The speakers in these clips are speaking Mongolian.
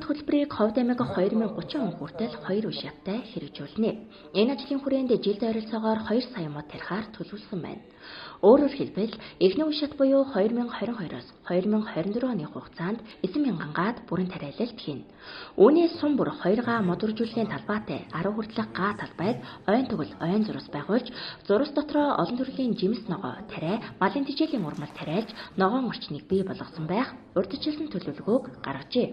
хөтөлбөрийг Ховд аймаг 2030 он хүртэл 2 үе шаттай хэрэгжүүлнэ. Энэ ажлын хүрээнд жилд ойролцоогоор 2 сая мод тарихаар төлөвлөсөн байна. Өөрөөр хэлбэл, эхний үе шат буюу 2022-оос 2024 оны хугацаанд 9,000 гад бүрэн тариалалт хийнэ. Үүнээс сум бүр 2 га мод үржүүлэхийн талбайтай 10 хүртэлх га талбайд ойн тугал, ойн зурус байгуулж, зурус дотроо олон төрлийн жимс ногоо, тариа, малын тэжээлийн урмал тариалж, ногоон орчныг бий болгосон байх урьдчилсан төлөвлөгөөг гаргажээ.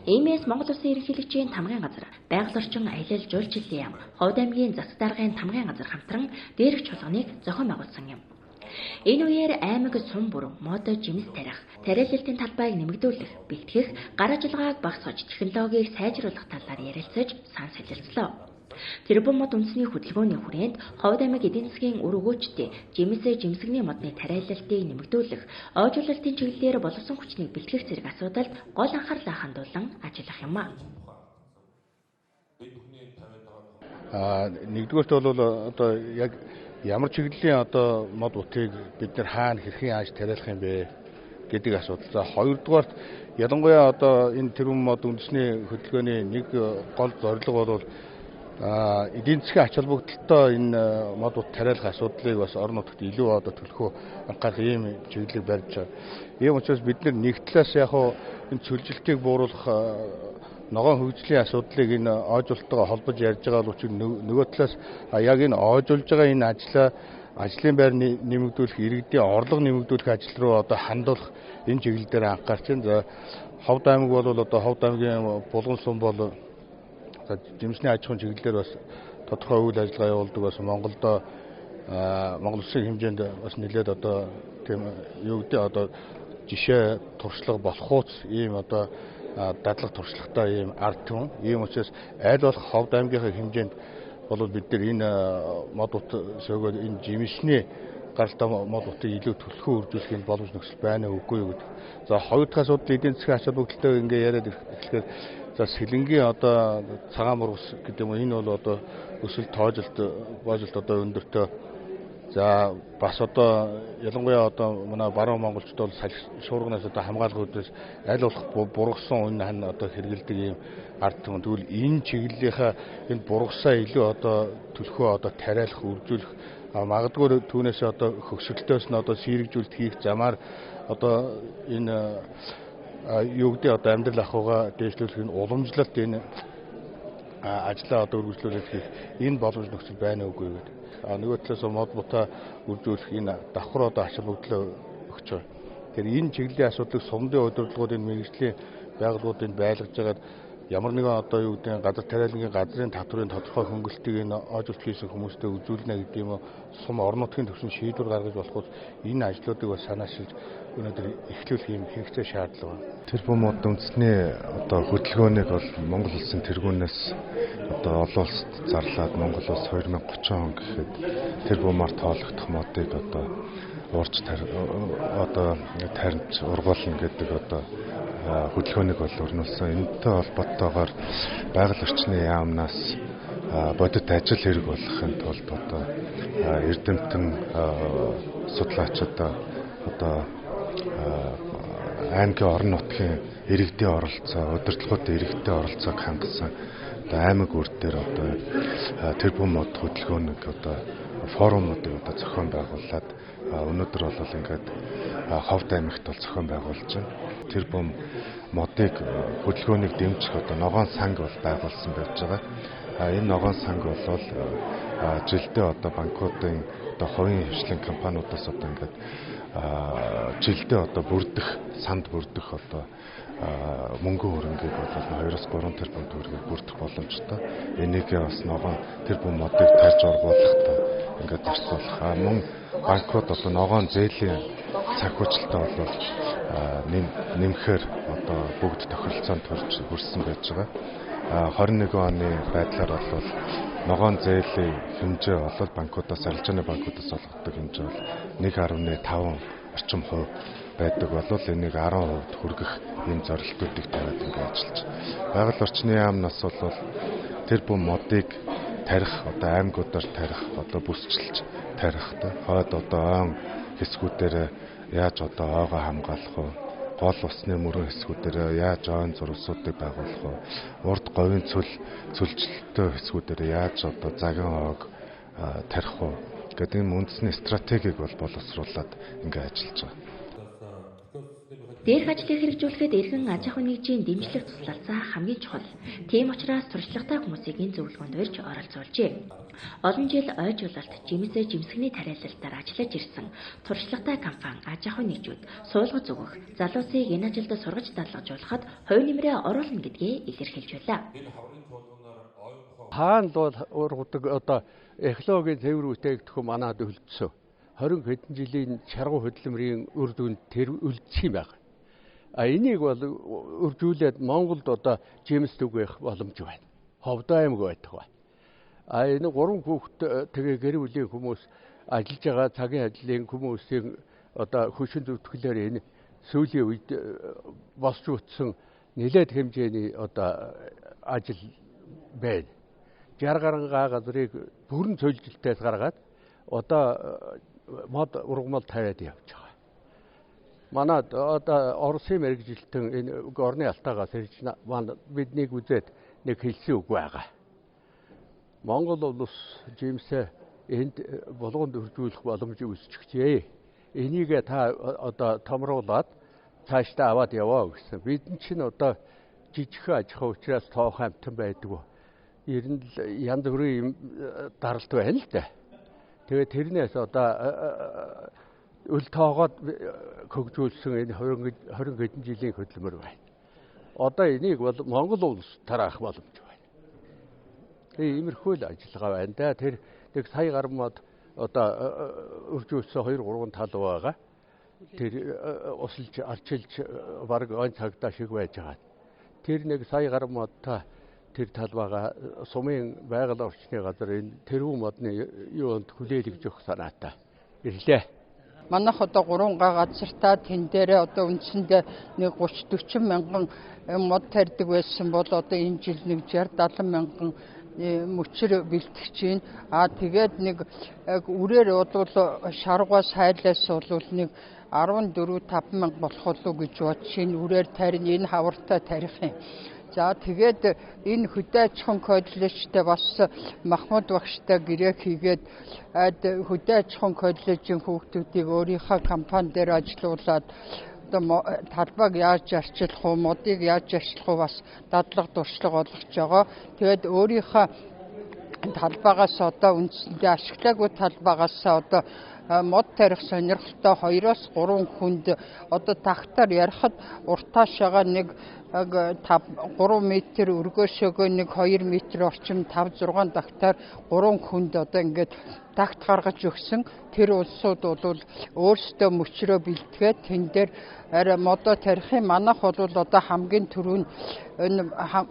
Иймээс Монгол Улсын ерөнхийлөгчийн тамгын газар, байгаль орчин аялал жуулчлалын яам, Ховд аймгийн засаг даргын тамгын газар хамтран дээрх чуулганыг зохион байгуулсан юм. Энэ үеэр аймаг сум бүр мод жимс тарих, тариаллалтын талбайг нэмэгдүүлэх, бэлтгэх, гар ажиллагааг багасгаж, технологиг сайжруулах талаар ярилцаж сан солилцлоо. Тэрбум мод үндэсний хөдөлгөөний хүрээнд Ховд аймаг эдийн засгийн үр өгөөчтэй жимсээ жимсгний модны тариаллалтыг нэмэгдүүлэх, ойжуулалтын чиглэлээр боловсон хүчнийг бэлтгэх зэрэг асуудалд гол анхаарлаа хандуулан ажиллах юм а. Нэгдүгээрт бол одоо яг ямар чиглэлийн одоо мод бутыг бид нар хаана хэрхэн яаж тариалах юм бэ гэдэг асуудал. За хоёрдугаарт ялангуяа одоо энэ тэрбум мод үндэсний хөдөлгөөний нэг гол зорилго бол эдийн засгийн ач холбогдолтой энэ мод бут тариалах асуудлыг бас орон нутагт илүү одоо төлөхөө анхаарах ийм чиглэлийг барьж байгаа. Ийм учраас бид нэг талаас яг энэ цөлжилтийг бууруулах ногоон хөгжлийн асуудлыг энэ ойжуулалтайгаа холбож ярьж байгаа боловч нөгөө талаас яг энэ ойжуулж байгаа энэ ажлаа ажлын байр нэмэгдүүлэх, иргэдийн орлого нэмэгдүүлэх ажил руу одоо хандуулах энэ чиглэл дээр анхаарч байна. За Ховд аймаг бол одоо Ховд аймгийн Булган сум бол за жимсний аж ахуйн чиглэлээр бас тодорхой үйл ажиллагаа явуулдаг, бас Монголдо Монгол улсын хэмжээнд бас нэлээд одоо тийм юу гэдэг одоо жишээ туршлага болох ууц ийм одоо дадлаг туршлагатай ийм ард түмэн. Ийм учраас аль болох Ховд аймгийнхаа хэмжээнд бол бид нар энэ мод бут сөөгөөд энэ жимсний гаралтай мод бутыг илүү төлхөө үржүүлэх энэ боломж нөхцөл байна үгүй юу гэдэг. За хоёр дахь асуудал эдийн засгийн ач холбогдолтой ингээ яриад эхлэхээр за сэлэнгийн одоо цагаан бургас гэдэг юм уу энэ бол одоо өсөлт тоожилт боожилт одоо өндөртэй. За бас одоо ялангуяа одоо манай баруун монголчууд бол салхи шуурганаас одоо хамгаалах үүднээс аль болох бургасан үн хан одоо хэрэгэлдэг ийм ард түмэн. Тэгвэл энэ чиглэлийнхаа энэ бургасаа илүү одоо төлхөө одоо тариалах, үржүүлэх, магадгүй түүнээс одоо хөгшөлтөөс нь одоо сэргэжүүлэлт хийх замаар одоо энэ юу гэдэг одоо амьдрал ахуйгаа дээшлүүлэх энэ уламжлалт энэ ажлаа одоо үргэлжлүүлэх хийх энэ боломж нөхцөл байна үгүй гэдэг. Нөгөө талаас мод бутаа үржүүлэх энэ давхар одоо ач холбогдлоо өгч байгаа. Тэгэхээр энэ чиглэлийн асуудлыг сумдын удирдлагууд энэ мэргэжлийн байгууллагуудыг байлгаж байгаад ямар нэгэн одоо юу гэдэг газар тариалангийн газрын татврын тодорхой хөнгөлтийг энэ ойжуулт хийсэн хүмүүстэй үзүүлнэ гэдэг юм уу сум орон нутгийн түвшинд шийдвэр гаргаж болохоос энэ ажлуудыг бас санаашилж өнөөдөр эхлүүлэх юм хэрэгцээ шаардлага байна. Тэрбум мод үндэсний одоо хөдөлгөөнийг бол Монгол улсын тэргүүнээс одоо олон улсад зарлаад Монгол улс 2030 он гэхэд тэрбумаар тоологдох модыг одоо уурч одоо таримч ургуулна гэдэг одоо хөдөлгөөнийг бол өрнүүлсэн. Энэтэй холбоотойгоор байгаль орчны яамнаас бодит ажил хэрэг болгохын тулд одоо эрдэмтэн судлаачид одоо аймгийн орон нутгийн иргэдийн оролцоо, удирдлагуудын иргэдийн оролцоог хангасан одоо аймаг үр дээр одоо тэрбум мод хөдөлгөөнийг одоо форумуудыг одоо зохион байгуулад өнөөдөр бол ингээд Ховд аймагт бол зохион байгуулж байна. Тэрбум модыг хөдөлгөөнийг дэмжих одоо ногоон санг бол байгуулсан байж байгаа. Энэ ногоон санг бол жилдээ одоо банкуудын одоо хувийн хвшлийн компаниудаас одоо ингээд жилдээ одоо бүрдэх санд бүрдэх одоо мөнгөн хөрөнгийг бол 2-3 тэрбум төгрөгийг бүрдэх боломжтой. Энийг бас ногоон тэрбум модыг тарьж ургуулахдаа ингээд зарцуулах. Мөн банкуд одоо ногоон зээлийн санхүүжилтээ бол нэмэхээр одоо бүгд тохиролцоонд төрж хүрсэн байж байгаа. 21 оны байдлаар бол ногоон зээлийн хэмжээ бол банкудаас арилжааны банкудаас олгодог хэмжээ бол 1.5 орчим хувь байдаг бол энийг 10% хүргэх ийм зорилтуудыг тавиад ингээд ажиллаж. Байгаль орчны яамнаас бол тэрбум модыг тарих одоо аймагуудаар тарих одоо бүсчилж тарих та хойд одоо ойн хэсгүүдээр яаж одоо ойгоо хамгаалах вэ? гол усны мөрөн хэсгүүдээр яаж ойн зурвасуудыг байгуулах вэ? Урд говийн цөлжилттэй хэсгүүдээр яаж одоо загин ойг тарих вэ? Гэдэг юм үндэсний стратегийг бол боловсруулад ингээ ажиллаж байгаа. Дээрх ажлыг хэрэгжүүлэхэд иргэн аж ахуйн нэгжийн дэмжлэг туслалцаа хамгийн чухал. Тийм учраас туршлагатай хүмүүсийг энэ зөвлөгөөнд урьж оролцуулжээ. Олон жил ойжуулалт, жимсээ жимсгний тариалалтаар ажиллаж ирсэн туршлагатай компани аж ахуйн нэгжүүд суулгаж өгөх, залуусыг энэ ажилд сургаж дадлгажуулахад хувь нэмрээ оруулна гэдгээ илэрхийлж байлаа. Хаана бол ургадаг одоо экологийн цэвэр бүтээгдэхүүн манад үлдсэн. 20 хэдэн жилийн шаргуу хөдөлмөрийн үр дүнд тэр үлдсэн юм байна. А энийг бол өржүүлээд Монголд одоо жимс түгээх боломж байна. Ховдоо аймаг байдаг ба. А энэ 3 хүүхэд тэгээ гэр бүлийн хүмүүс ажиллаж байгаа цагийн ажлын хүмүүсийн одоо хөшин зүтгэлээр энэ сүүлийн үед босч утсан нэлээд хэмжээний одоо ажил байна. 60 гаруй га газрыг бүрэн цөлжилтээс гаргаад одоо мод ургамал тавиад явж байгаа. Манай одоо Оросын мэргэжилтэн энэ горны алтаагаас ирж биднийг үзээд нэг хэлсэн үг байгаа. Монгол улс жимсээ энд булгуунд өржүүлэх боломж үүсчихжээ. Энийг та одоо томруулаад цаашдаа аваад яваа гэсэн. Бид чинь одоо жижигхэн аж ахуй учраас тоох амтан байдаг. Ер нь л янз бүрийн юм даралт байна л да. Тэгээд тэрнээс одоо өл тоогоод хөгжүүлсэн энэ 20 хэдэн жилийн хөдөлмөр байна. Одоо энийг бол Монгол улс тараах боломж байна. Тэгээ иймэрхүү л ажиллагаа байна да. Тэр нэг сая гаруй мод одоо өржүүлсэн 2 3 тал байгаа. Тэр усалж арчилж бараг он цагдаа шиг байж байгаа. Тэр нэг сая гаруй модтой тэр тал байгаа сумын байгаль орчны газар энэ тэрүүн модны юунд хүлээлгэж өгөх санаатай ирлээ. Манайх одоо 3 га газартаа тэн дээрээ одоо үндсэндээ нэг 30 40 мянган мод тарьдаг байсан бол одоо энэ жил нэг 60 70 мянган мөчөр бэлтгэж байна. А тэгээд нэг үрээр бол шаргуу сайлаас бол нэг 14 5 мянга болох болов уу гэж бодож байна. Үрээр тарина, энэ хавартай тарих юм. За тэгээд энэ хөдөө аж ахуйн коллежтэй бас Махмуд багштай гэрээ хийгээд хөдөө аж ахуйн коллежийн хүүхдүүдийг өөрийнхөө компани дээр ажилуулад одоо талбайг яаж арчилах уу, модыг яаж арчилах уу бас дадлага туршлага олгож байгаа. Тэгээд өөрийнхөө талбайгаас одоо үндсэндээ ашиглаагүй талбайгаас одоо мод тарих сонирхолтой 2-3 хүнд одоо тагтаар ярихад уртаашаага нэг 3 метр өргөөшөөгөө нэг 2 метр орчим 5 6 тагтаар 3 хүнд одоо ингээд тагт гаргаж өгсөн. Тэр улсууд бол өөрсдөө мөчрөө бэлтгээд тэн дээр арай модоо тарих юм. Манайх бол одоо хамгийн түрүүнд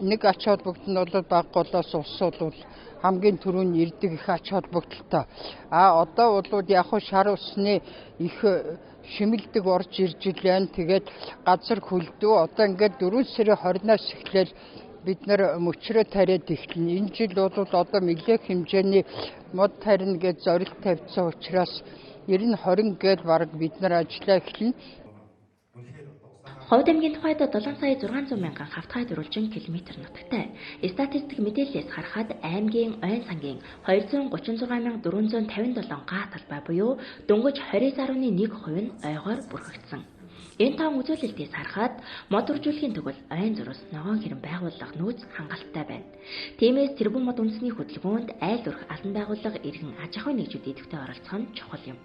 нэг ач холбогдол нь бол баг голоос ус бол хамгийн түрүүнд ирдэг их ач холбогдолтой. А одоо бол яг шар усны их шимэлдэг орж ирж илэн. Тэгээд газар хөлдөө одоо ингээд 4 сарын 20-наас эхлээл бид нэр мөчрөө тариад эхэлнэ. Энэ жил бол одоо нэлээх хэмжээний мод тарина гэж зорилт тавьсан учраас 90 20 гээл бараг бид нар ажиллаа эхэлнэ. Ховд аймгийн тухайд 7 сая 600 мянган хавтгай дөрвөлжин километр нутагтай. Статистик мэдээллээс харахад аймгийн ойн сангийн 236,457 га талбай буюу дөнгөж 29.1% нь ойгоор бүрхэгдсэн. Энэ тоон үзүүлэлтээс харахад мод үржүүлэхийн төгөл ойн зурус ногоон хэрэм байгууллага нөөц хангалттай байна. Тиймээс тэрбум мод үндэсний хөдөлгөөнд айл өрх албан байгууллага иргэн аж ахуйн нэгжүүд идэвхтэй оролцох нь чухал юм.